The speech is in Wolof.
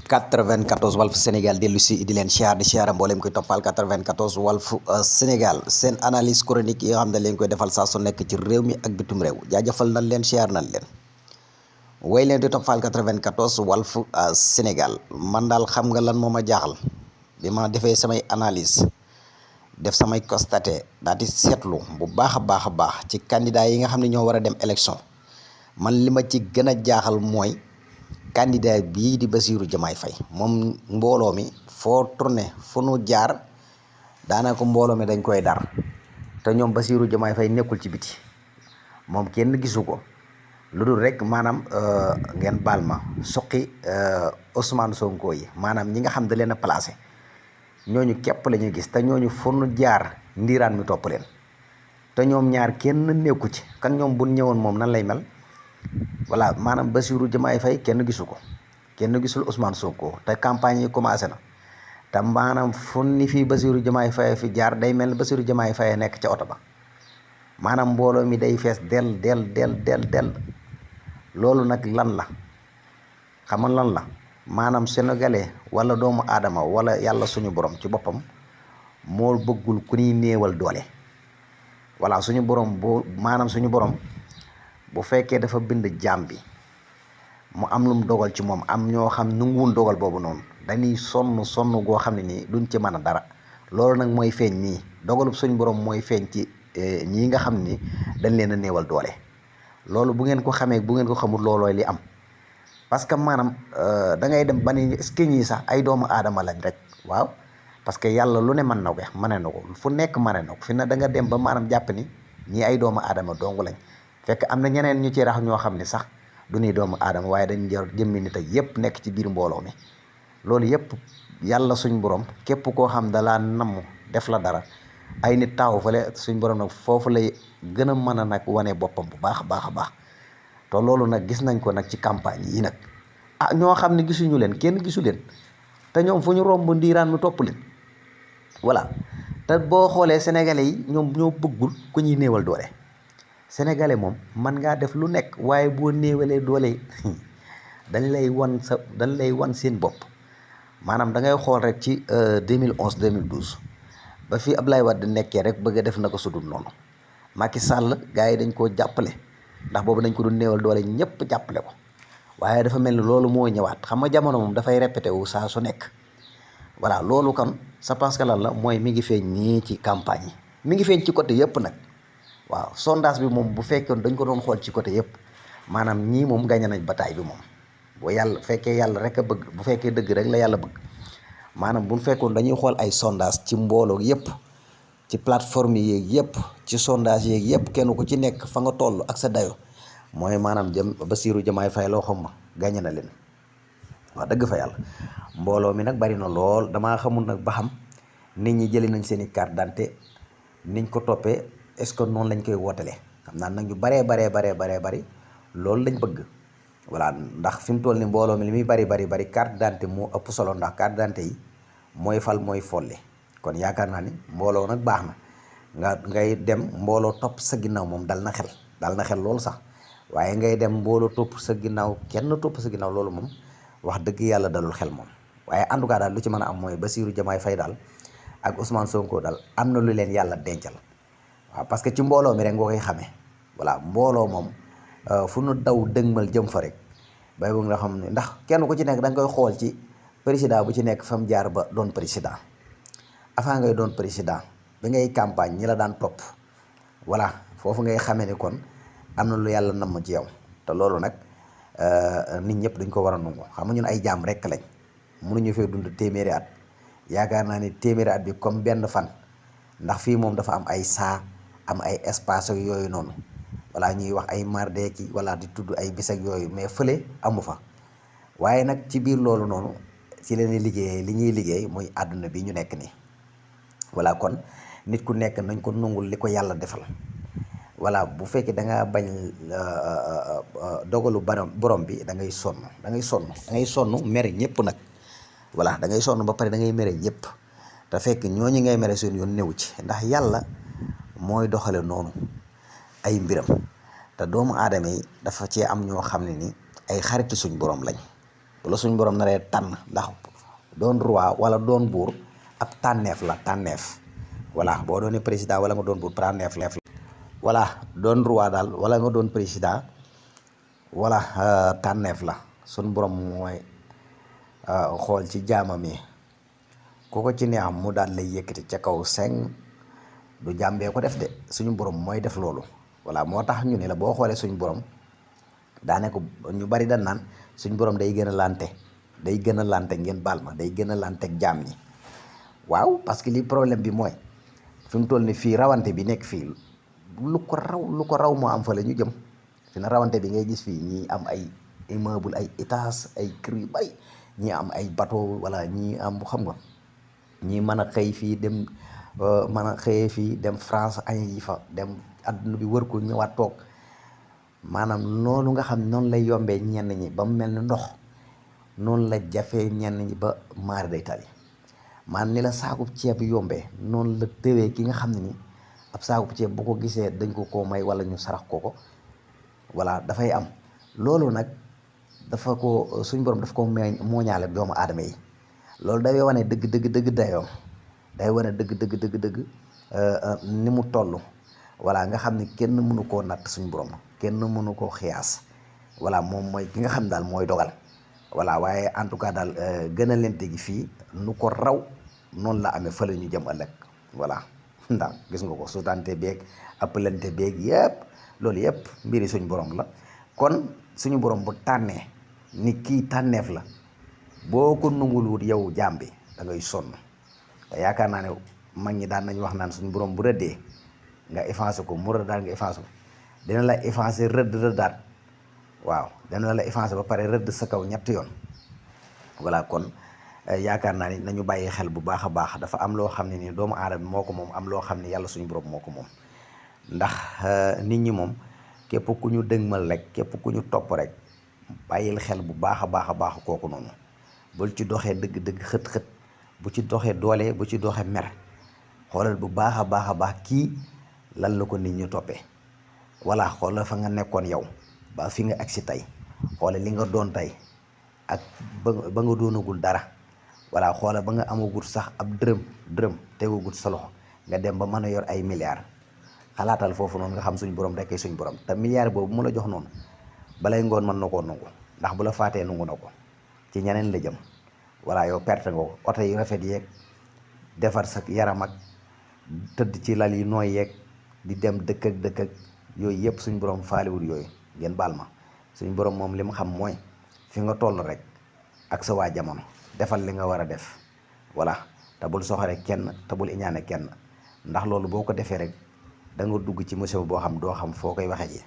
94 Walf Sénégal dellu si di leen siyaar di siyaara mboolem koy toppal 94 Walf Sénégal seen analyse chronique yi nga xam ne leen koy defal saa su nekk ci réew mi ak bitum réew jaajëfal nañ leen siyaar nañ leen way leen di toppal 94 Walf Sénégal man daal xam nga lan moo ma jaaxal bi ma defee samay analyse def samay constaté daal di seetlu bu baax a baax ci candidat yi nga xam ne ñoo war a dem élection man li ma ci gën a jaaxal mooy candidat bii di Bassirou Diomaye Faye moom mbooloo mi foo tourné fu nu jaar daanaka mbooloo mi dañ koy dar te ñoom Bassirou Diomaye Faye nekkul ci biti moom kenn gisu ko lu dul rek maanaam ngeen baal ma suqi Ousmane Sonko yi maanaam ñi nga xam da leen a placé ñooñu képp la ñuy gis te ñooñu fu nu jaar ndiiraan mi topp leen te ñoom ñaar kenn nekku ci kan ñoom bu ñëwoon moom nan lay mel. voilà maanaam Bassirou Diomaye Faye kenn gisu ko kenn gisul Ousmane Sonko te campagne yi commencé na te maanaam fu ni fii Bassirou Diomaye Faye fi jaar day mel ni Bassirou Diomaye Faye nekk ca oto ba maanaam mbooloo mi day fees del loolu nag lan la xamal lan la maanaam sénégalais wala doomu aadama wala yàlla suñu borom ci boppam moo bëggul ku ñuy néewal doole voilà suñu borom maanaam suñu borom bu fekkee dafa bind jaam bi mu am lu mu dogal ci moom am ñoo xam nanguwun dogal boobu noonu dañuy sonn goo xam ne nii duñ ci mën a dara loolu nag mooy feeñ nii dogalub suñ borom mooy feeñ ci ñii nga xam ni dañ leen a néewal doole loolu bu ngeen ko xamee bu ngeen ko xamul loolooy li am parce que maanaam da ngay dem ba ni est-ce que ñii sax ay doomu aadama lañ rek waaw parce que yàlla lu ne mën na ko mane na ko fu nekk mane na ko fi na da nga dem ba maanaam jàpp ni ñii ay doomu aadama dong lañ fekk am na ñeneen ñu ci rax ñoo xam ne sax du ñuy doomu aadama waaye dañ jër jëmmi nit ak yépp nekk ci biir mbooloo mi loolu yépp yàlla suñ borom képp koo xam da laa namm def la dara ay nit taaw fale suñ borom nag foofu lay gën a mën a nag wane boppam bu baax a baax te loolu nag gis nañ ko nag ci campagne yi nag ñoo xam ne gisuñu leen kenn gisu leen te ñoom fu ñu romb ndiiraan mu topp leen voilà te boo xoolee sénégalais yi ñoom ñoo bëggul ku ñuy néewal doole sénégalais moom man ngaa def lu nekk waaye boo néewalee doole dañ lay wan seen bopp maanaam da ngay xool rek ci 2011 2012 ba fi Abdoulaye Wade nekkee rek bëgg a def na ko sudul noonu Macky Sall gars yi dañ koo jàppale ndax boobu dañ ko doon néewal doole ñëpp jàppale ko waaye dafa mel ni loolu moo ñëwaat xam nga jamono moom dafay répété wu saa su nekk voilà loolu kon c'est parce que lan la mooy mi ngi feeñ nii ci campagne yi mi ngi feeñ ci côté yëpp nag. waaw sondage bi moom bu fekkoon dañ ko doon xool ci côté yëpp maanaam ñii moom gañe nañ bataay bi moom bu yàlla fekkee yàlla rek a bëgg bu fekkee dëgg rek la yàlla bëgg maanaam bu fekkoon dañuy xool ay sondage ci mbooloo yëpp ci plateforme yeeg yëpp ci sondage yeeg yëpp kenn ku ci nekk fa nga toll ak sa dayo mooy maanaam Bassirou Diomaye Faye loo xam ma gañe na leen waaw dëgg fa yàlla mbooloo mi nag bari na lool damaa xamul nag ba xam nit ñi jëli nañ seen i carte d'identité niñ ko toppee est-ce que noonu lañ koy wootalee xam naa nag ñu bari loolu lañ bëgg voilà ndax fi mu toll ni mbooloo mi li muy bari carte d'identité moo ëpp solo ndax carte d'identité yi mooy fal mooy folli kon yaakaar naa ni mbooloo nag baax na ngay dem mbooloo topp sa ginnaaw moom dal na xel loolu sax waaye ngay dem mbooloo topp sa ginnaaw kenn topp sa ginnaaw loolu moom wax dëgg yàlla dalul xel moom waaye en tout cas daal lu ci mën a am mooy Bassirou Diomaye Faye daal ak Ousmane Sonko daal am na lu leen yàlla dencal. waaw parce que ci mbooloo mi rek nga koy xamee voilà mbooloo moom fu nu daw dëgmal jëm fa rek bay bu nga xam ne ndax kenn ku ci nekk da nga koy xool ci président bu ci nekk fa mu jaar ba doon président avant ngay doon président bi ngay campagne ñi la daan topp voilà foofu ngay xamee ni kon am na lu yàlla namm ci yow te loolu nag nit ñëpp dañ ko war a nangu xam nga ñun ay jaam rek lañ mënuñu fee dund téeméeri at yaakaar naa ni téeméeri at bi comme benn fan ndax fii moom dafa am ay saa am ay espace yooyu noonu wala ñuy wax ay marde ki wala di tudd ay bis ak yooyu mais fële amu fa waaye nag ci biir loolu noonu ci leen liggéey li ñuy liggéey muy àdduna bi ñu nekk nii voilà kon nit ku nekk nañ ko nungul li ko yàlla defal voilà bu fekkee da ngaa bañ dogalu borom bi da ngay sonn mere ñëpp nag voilà da ngay sonn ba pare da ngay mere ñëpp te fekk ñooñu ngay mere seen yoon newu ci ndax yàlla mooy doxale noonu ay mbiram te doomu aadama yi dafa cee am ñoo xam ne ni ay xaritu suñ borom lañ la suñ borom naree tànn, ndax doon roi wala doon buur ab tànneef la tànneef. voilà boo doonee président wala nga doon buur tànneef la. voilà doon roi daal wala nga doon président wala tànneef la suñ borom mooy xool ci jaamam yi ku ko ci neex mu daal lay yëkkati ca kaw seng. du jàmbee ko def de suñu borom mooy def loolu. voilà moo tax ñu ne la boo xoolee suñu borom daane ko ñu bari dañ naan suñu borom day gën a lante ngeen baal ma day gën a lante ak jaam ñi. waaw parce que li problème bi mooy fi mu toll ni fii rawante bi nekk fii lu ko raw moo am fa la ñu jëm. fi na rawante bi ngay gis fii ñii am ay immeuble ay étage ay kër yu bari ñii am ay bateau wala ñii am xam nga ñii mën a xëy fii dem mën a xëyee fii dem France añ yi fa dem adduna bi wër ko ñëwaat toog maanaam noonu nga xam noonu lay yombee ñenn ñi ba mu mel ni ndox noonu la jafee ñenn ñi ba maari day tali. maanaam ni la saakub ceeb yombee noonu la tëwee ki nga xam ne ni ab saakub ceeb bu ko gisee dañ ko may wala ñu sarax ko voilà dafay am. loolu nag dafa ko suñ borom daf ko mooñaale doomu aadama yi. loolu day wane dëgg dayoom day wane dëgg ni mu toll. voilà nga xam ne kenn mënu koo natt suñ borom kenn mënu koo xiyaas. voilà moom mooy ki nga xam daal mooy dogal. voilà waaye en tout cas daal gën a lente gi fii nu ko raw noonu la amee fële ñu jëm ëllëg. voilà ndax gis nga ko sutante beeg ëppalante beeg yëpp loolu yëpp mbiri suñ borom la. kon suñu borom bu tànnee ni kii tànneef la boo ko nungul wut yow jaam bi da ngay sonn. te yaakaar naa ne mag ñi daan nañu wax naan suñu borom bu rëddee nga effacé ko mu rëddaat nga effacé ko dina la effacé rëddaat. waaw dana la effacé ba pare rëdd sa kaw ñetti yoon. voilà kon yaakaar naa ni nañu bàyyi xel bu baax a baax dafa am loo xam ne ni doomu aadama moo ko moom am loo xam ne yàlla suñu borom moo ko moom. ndax nit ñi moom képp ku ñu dëgmal rek képp ku ñu topp rek bàyyil xel bu baax a baax kooku noonu. bul ci doxee dëgg xët bu ci doxee doole bu ci doxee mer xoolal bu baax a baax kii lan la ko nit ñu toppee. voilà xoolal fa nga nekkoon yow ba fi nga agsi tey xoolal li nga doon tey ak ba nga doonagul dara. voilà xoolal ba nga amagul sax ab dërëm tegagul sa loxo nga dem ba mën a yor ay milliards. xalaatal foofu noonu nga xam suñ borom rekkee suñ borom te milliard boobu mu la jox noonu balay ngoon mën na koo nangu ndax bu la faatee nangu na ko ci ñeneen la jëm. voilà yow perte nga ko oto yu rafet yeeg defar sa yaram ak tëdd ci lal yi nooy yeeg di dem dëkk ak yooyu yëpp suñ borom faaliwul yooyu. ngeen baal ma suñ borom moom li mu xam mooy fi nga toll rek ak sa waa jamono defal li nga war a def. voilà te bul soxore kenn te bul iñaane kenn ndax loolu boo ko defee rek da nga dugg ci musiba boo xam doo xam foo koy waxee ji.